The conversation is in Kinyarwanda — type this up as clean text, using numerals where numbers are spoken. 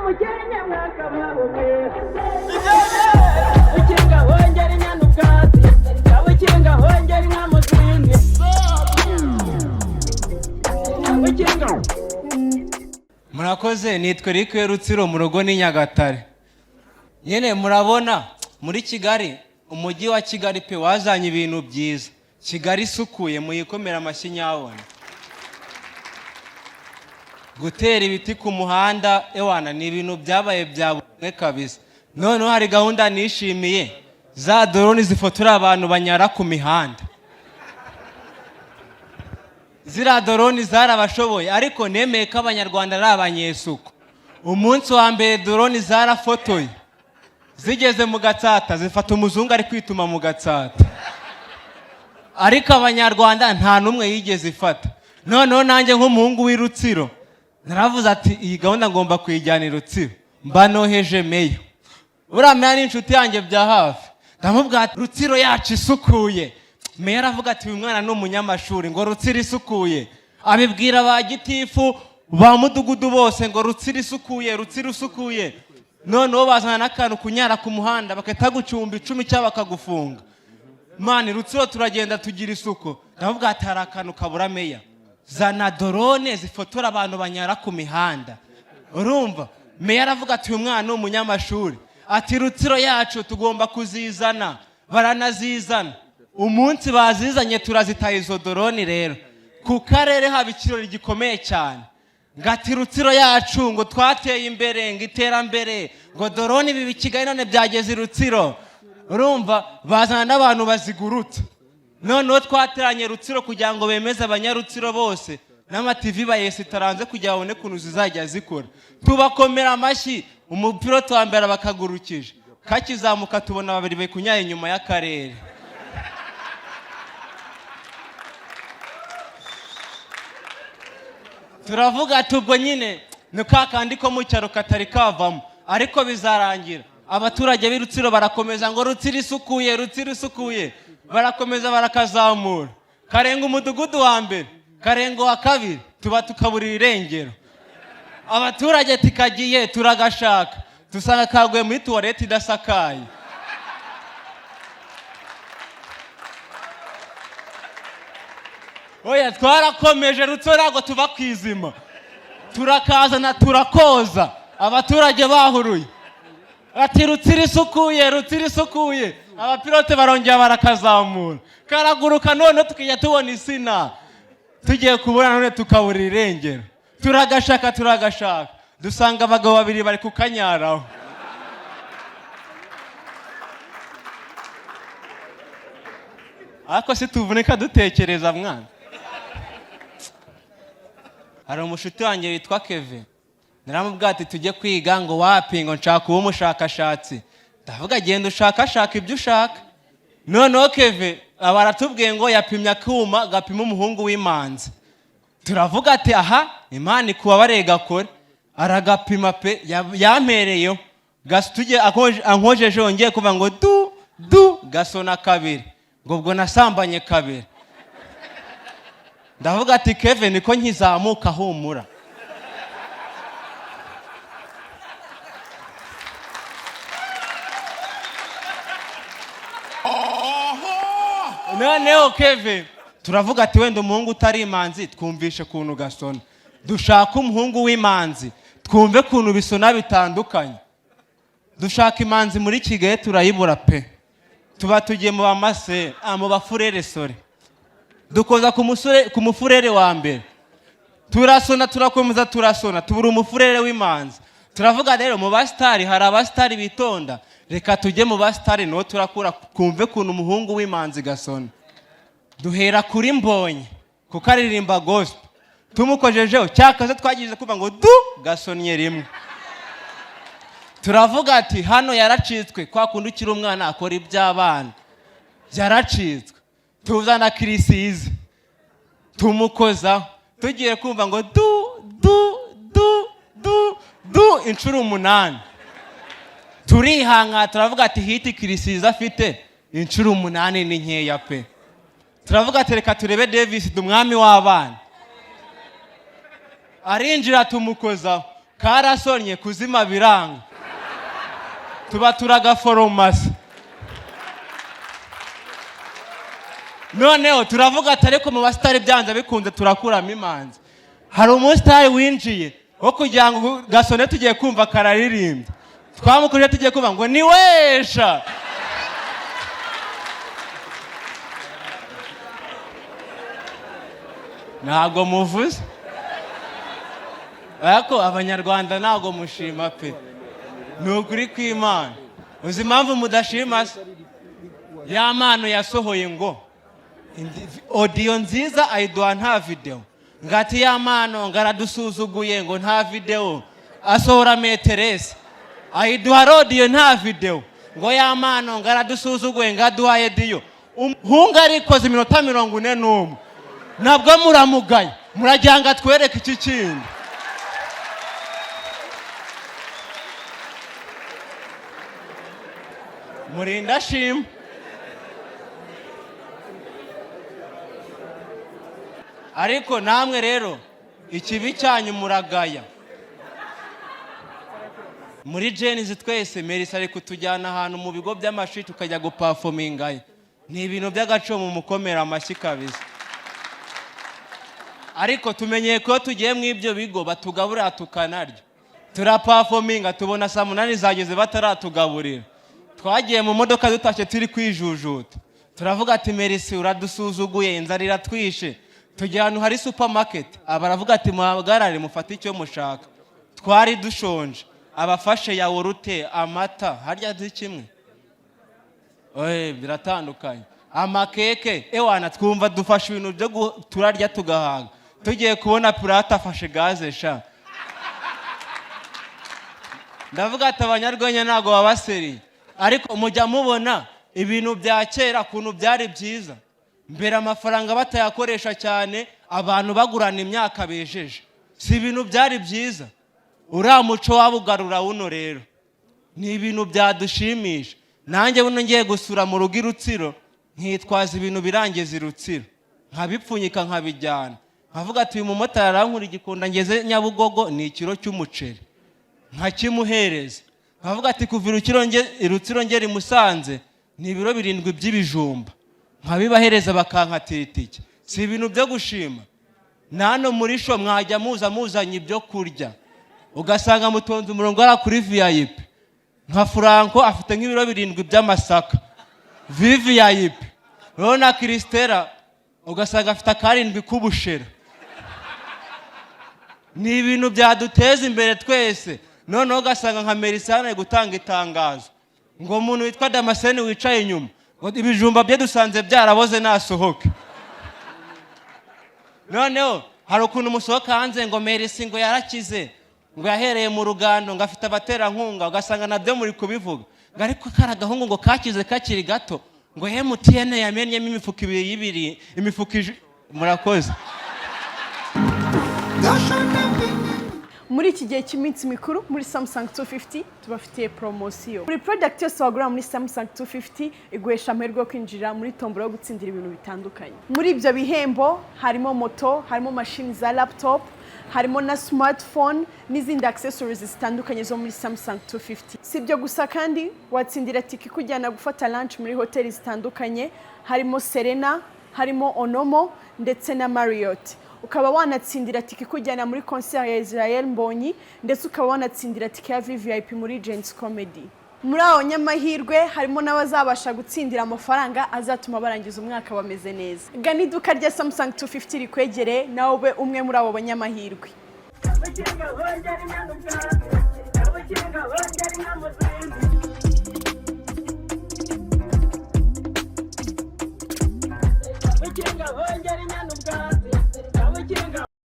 Umukenke mwakabaho mwe. Ukinga hongera inyana ubwatsi, ukinga hongera inka mu zindi, ukinga. Murakoze, nitwe Eric Rutsiro, mu rugo ni Nyagatare. Nyine murabona muri Kigali, umujyi wa Kigali pe, wazanye ibintu byiza. Kigali isukuye, muyikomera amashyi nyabona. Gutera ibiti ku muhanda, ewana, ni ibintu byabaye bya bumwe kabisa. Noneho hari gahunda nishimiye, za drone zifotora abantu banyara ku mihanda. Ziriya drone zarabashoboye, ariko nemeye ko Abanyarwanda ari abanyesuku. Umunsi wa mbere drone zarafotoye, zigeze mu Gatsata zifata umuzungu ari kwituma mu Gatsata, ariko Abanyarwanda nta n'umwe yigeze ifata. Noneho nanjye nk'umuhungu w'i Rutsiro naravuze ati: "Iyi gahunda ngomba kuyijyana i Rutsiro." Mba noheje meya, uriya meya ni inshuti yanjye bya hafi, ndamubwira ati: "Rutsiro yacu isukuye." Meya aravuga ati: "Uyu mwana ni umunyamashuri." Ngo Rutsiro isukuye, abibwira ba gitifu, ba mudugudu bose ngo: "Rutsiro isukuye, Rutsiro isukuye." Noneho bazana n'akantu kunyara ku muhanda bagahita gucumba 10 cyangwa bakagufunga. Man, Rutsiro turagenda tugira isuku. Ndavuga ati: "Hari akantu kabura, meya, zana drone zifotora abantu banyara ku mihanda." Urumva meya aravuga ati: "Uyu mwana ni umunyamashuri." Ati: "Rutsiro yacu tugomba kuzizana." Baranazizana. Umunsi bazizanye turazitaye izo drone rero, ku karere haba ikirori gikomeye cyane, ngo ati: "Rutsiro yacu," ngo "twateye imbere," ngo "iterambere," ngo "drone ibi Kigali none byageze i Rutsiro." Urumva bazana n'abantu bazigurutsa. Noneho twateranye Rutsiro kugira ngo bemeze Abanyarutsiro bose, n'ama TV bayesitaranze kugira babone ukuntu zizajya zikora. Tubakomera amashyi. Umupilote wa mbere bakagurukije, kakizamuka tubona babiri bari kunyara inyuma y'akarere. Turavuga ati: "Ubwo nyine ni ka kandi ko mu cyaro katari kavamo, ariko bizarangira." Abaturage b'i Rutsiro barakomeza ngo: "Rutsiro isukuye, Rutsiro isukuye." Barakomeza barakazamura, karenga umudugudu wa mbere, karenga uwa kabiri, tuba tukaburira irengero. Abaturage tikagiye turagashaka, dusanga kaguye muri tuwarete idasakaye. Oya, twarakomeje. Rutsiro ntabwo tuva ku izima, turakazana, turakoza, abaturage bahuruye ati: "Rutsiro isukuye, Rutsiro isukuye." Abapilote barongera barakazamura, karaguruka, none tukajya tubona isina. Tugiye kubura none tukabura irengero. Turagashaka, turagashaka, dusanga abagabo babiri bari kukanyaraho. Ariko si tuvunika dutekereza mwana. Hari umushuti wanjye witwa Keve, naramubwira ati: "Tujye kwiga." Ngo: "Wapi," ngo "nshaka kuba umushakashatsi." Ndavuga: "Genda ushakashaka ibyo ushaka." Noneho Keve aba aratubwiye ngo yapimye akuma gapima umuhungu w'imanzi. Turavuga ati: "Aha Imana ikubabareye." Gakore, aragapima pe, yampereyeho tujye ankojeje, yongeye kuva ngo du du, gasona kabiri, ngo ubwo nasambanye kabiri. Ndavuga ati: "Keve, niko nkizamuka, humura." Noneho Keve turavuga ati: "Wenda umuhungu utari imanzi twumvishe ukuntu gasona, dushaka umuhungu w'imanzi twumve ukuntu bisona bitandukanye." Dushaka imanzi muri Kigali turayibura pe. Tuba tugiye mu bamase, mu bafurere, sore, dukoza ku musore, ku mufurere wa mbere, turasona, turakomeza turasona, tubura umufurere w'imanzi. Turavuga rero mu basitari hari abasitari bitonda, reka tujye mu basitari niho turakura twumve ukuntu umuhungu w'imanzi gasona. Duhera kuri Mbonye kuko aririmba gospel, tumukojejeho cyakaze twagize kuva ngo du, gasonnye rimwe. Turavuga ati: "Hano yaracitswe." Kwa kundi ukiri umwana akora iby'abana, yaracitswe. Tuzana Kirisizi, tumukozaho, tugiye kumva ngo du du du du du inshuro 8. Turihanga, turavuga ati: "Hit Kirisizi afite inshuro 8 ni nkeya pe." Turavuga ati: "Reka turebe Davis, umwami w'abana." Arinjira, tumukozaho. Karasonnye, kuzima biranga, tuba turagaforomasi. Noneho turavuga ati: "Ariko mu basitari byanze bikunze turakuramo imanzi." Hari umusitari winjiye wo kugira ngo gasone, tugiye kumva kararirimbye, twamukurije, tugiye kumva ngo ni wesha. Ntabwo muvuze, ariko Abanyarwanda ntabwo mushima pe, ni ukuri kw'Imana. Uzi impamvu mudashima se? Ya mpano yasohoye ngo audio nziza ayiduha nta videwo, ngati ya mpano ngo aradusuzuguye ngo nta videwo. Asohora maîtresse, ayiduha audio nta videwo, ngo ya mpano ngo aradusuzuguye ngo aduhaye audio. Umuhungu arikoze iminota 41, nabwo muramugaye, muragira ngo atwereke iki kindi? Murinda shima. Ariko namwe rero ikibi cyanyu muragaya. Muri Gen-Z twese, Merisi ari kutujyana ahantu mu bigo by'amashuri tukajya guperformingayo, ni ibintu by'agaciro, mu mukomera amashyi kabisa. Ariko tumenyeye ko iyo tugiye mu ibyo bigo batugaburira tukanarya. Turaperforminga, tubona saa 8 zageze bataratugaburira. Twagiye mu modoka dutashye turi kwijujuta, turavuga ati: "Merisi uradusuzuguye, inzara iratwishe." Tujya ahantu hari supermarket, baravuga ati: "Muhagarare mufate icyo mushaka." Twari dushonje, abafashe yawurute, amata, harya di kimwe? Oye, biratandukanye, amakeke, ewana twumva dufashe ibintu byo turarya tugahaga. Tugiye kubona Pirate afashe gaze sha. Ndavuga ati: "Abanyarwenya ntabwo baba sérieux." Ariko mujya mubona ibintu bya kera ukuntu byari byiza mbere, amafaranga batayakoresha cyane, abantu bagurana imyaka bejeje, si ibintu byari byiza? Uriya muco wabugarura wuno rero ni ibintu byadushimisha. Nanjye buno ngiye gusura mu rugo i Rutsiro, nkitwaza ibintu birangiza i Rutsiro, nkabipfunyika nkabijyana, nkavuga ati: "Uyu mumotari arankura igikunda ngeze Nyabugogo, ni ikiro cy'umuceri," nkakimuhereza, nkavuga ati: "Kuva i Rutsiro ngera i Musanze ni ibiro 7 by'ibijumba," nkabibahereza bakankatira itike. Si ibintu byo gushima? Na hano muri show mwajya muza muzanye ibyo kurya, ugasanga mutonze umurongo hariya kuri VIP, nka Franco afite nk'ibiro 7 by'amasaka VVIP, urabona Christella ugasanga afite akarindwi k'ubushera. Ni ibintu byaduteza imbere twese. Noneho ugasanga nka Merisane ari gutanga itangazo ngo umuntu witwa Damascene wicaye inyuma, ngo ibijumba bye dusanze byaraboze, nasohoke. Noneho hari ukuntu musohoka hanze ngo Merisi ngo yarakize, ngo yahereye mu rugando, ngo afite abaterankunga, ugasanga nabyo muri kubivuga, ngo ariko kari agahungu ngo kakize kakiri gato, ngo MTN yamennyemo imifuka ibiri y'ibiri imifuka murakoze. Muri iki gihe cy'iminsi mikuru, muri Samsung 250 tubafitiye poromosiyo. Buri product yose wagura muri Samsung 250 iguhesha amahirwe yo kwinjira muri tombora yo gutsindira ibintu bitandukanye. Muri ibyo bihembo harimo moto, harimo mashini za laptop, harimo na smartphone n'izindi accessories zitandukanye zo muri Samsung 250. Si ibyo gusa kandi, watsindira tike ikujyana gufata lunch muri hoteli zitandukanye, harimo Serena, harimo Onomo ndetse na Marriott. Ukaba wanatsindira tike ikujyana muri concert ya Israel Mbonyi, ndetse ukaba wanatsindira tike ya VVIP muri Gen-Z Comedy. Muri abo nyamahirwe harimo n'abazabasha gutsindira amafaranga azatuma barangiza umwaka bameze neza. Gana iduka rya Samsung 250 rikwegereye, nawe ube umwe muri abo banyamahirwe. Abakinga bongera inyana ubwatsi, abakinga bongera inka mu zindi.